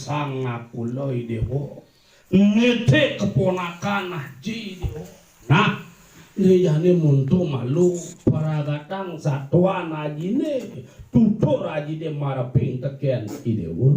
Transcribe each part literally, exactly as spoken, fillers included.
Sang Nakula, I Déwa. Nitih keponakan aji, I Déwa. Nah, liyané monto malu, pragatang satuan ajiné, tutur ajiné mareping tekén I Déwa.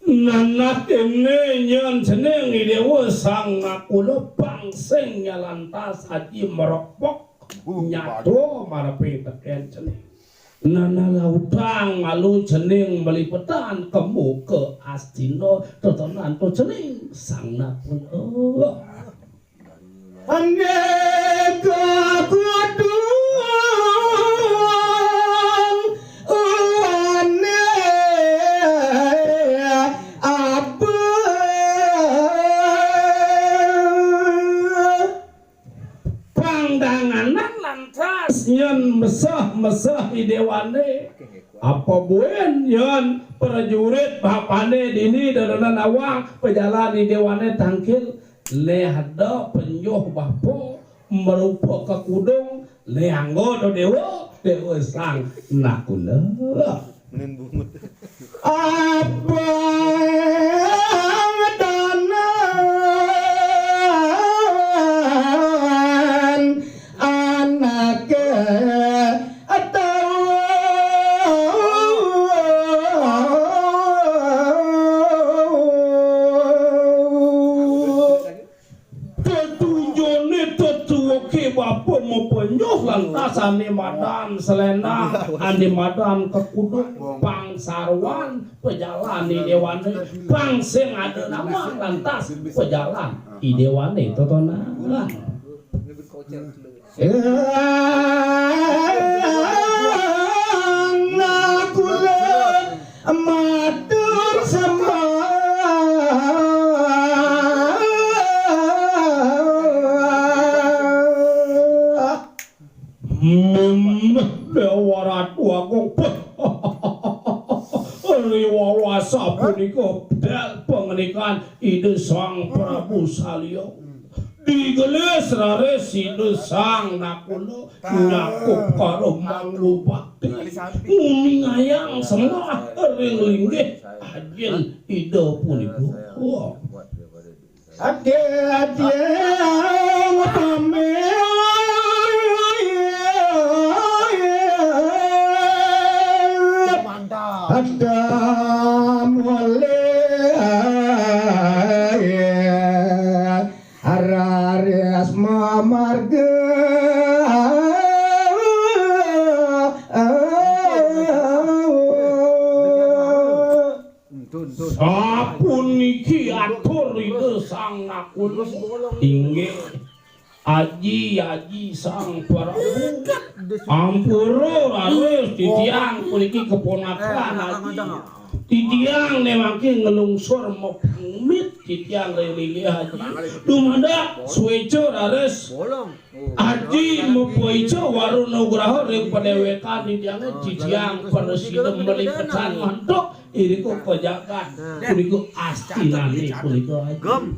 Nanak kéné nyén cening I Déwa Sang Nakula, pang sing nyalantas aji mrepek nyatua mareping tekén cening. Nana lautang malu cening malipetan kemu ka Astina, totonan to cening Sang Nakula. Ané ka kudung, ané apa? Pangdanganan lantas nyén meseh-meseh I Déwané. Apa buin nyén prajurit bapané dini dodonan awang pajalan I Déwané tangkil. Né ada penyuh bapa marupa ka kudung, né anggo do Déwa, Déwa Sang Nakula. Abang danan anaké tawa. Tetujoné tetuwuké bapa mapenyuh lantas ané madan sléndang, ané madan kekudung, pang saruan pajalan I Déwané, pang sing ada nawang lantas pajalan I Déwané totonan. Nakula matur sembah. Mem Déwa Ratu Agung. Riwawasa punika dal pangandikan Ida Sang Prabu Salya. Digelis raris Ida Sang Nakula nyakup karo mangku bakti. Nguningayang sembah ring linggih ajin Ida punika. Wah. Adi adi pamit. Mantap. Ada mulai hararis mamarga. Sapuniki atur Ida Sang Nakula. Inggih. Aji, aji Sang Prabu. Ampura raris titiang puniki keponakan aji. Titiang né mangkin nglungsur mapamit titiang ring linggih aji. Dumadak suéca raris aji mapaica wara nugraha ring padéwékan titiangé, titiang prasida malipetan mantuk irika pajagat punika astinané punika aji.